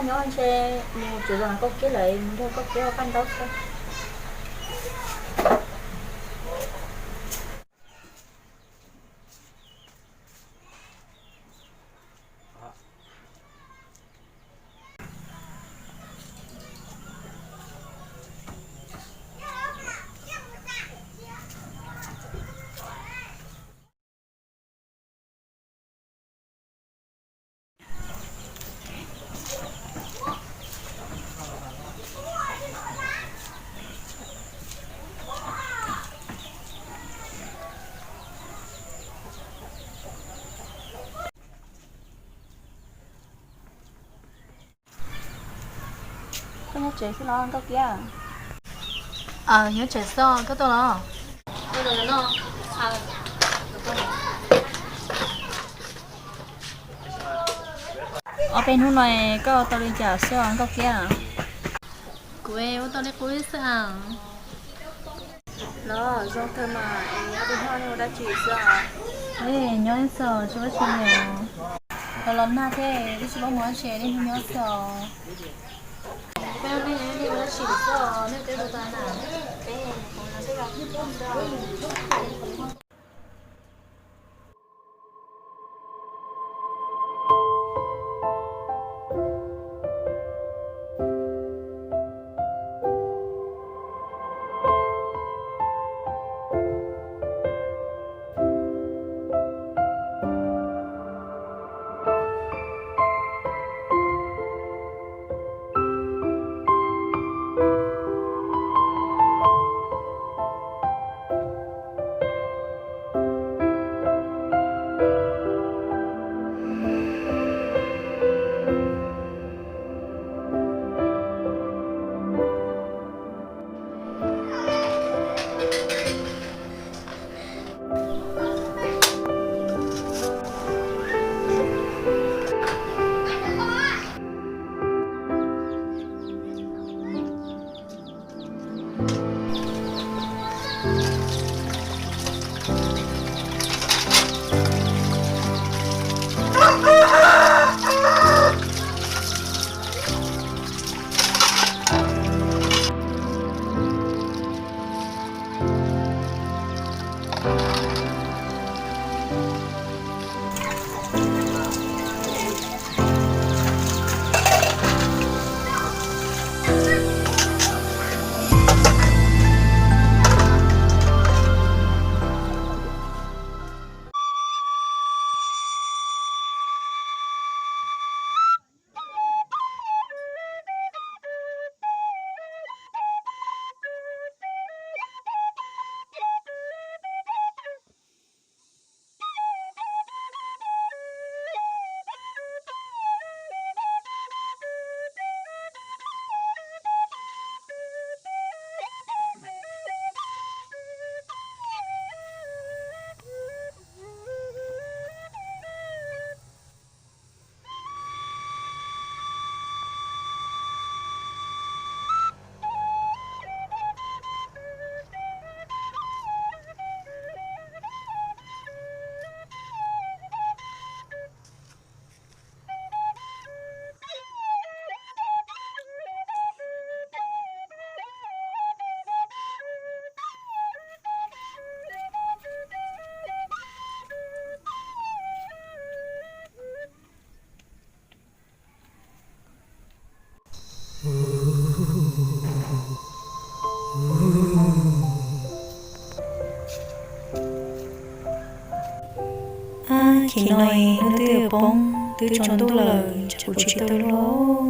Nyob ntshe mus tsaug zog Nkauj Kiab lawm, mus nrog Nkauj Kiab ua paj ntaub xwb. Koj nyob tsev xwb los Nkauj Kiab? Aws, nyob tsev xwb, koj tuaj los? Ob peb hnub no koj ua tau li cas xwb Nkauj Kiab? Kuv ua tau li qub xwb. Los zoo kawg mas, es ob peb hnub no nej ua dab tsi xwb? Nej nyob xwb, tsis ua dab tsi li os. Los los nag thiab twb tsis paub mus dab tsi, niaj hnub nyob xwb os. Peb ua dab tsi xwb os, nej twb ua tau na. Ab, chim no hnub twb poob, twb tsaus ntuj lawm, ntshe kuv tsis tau luag.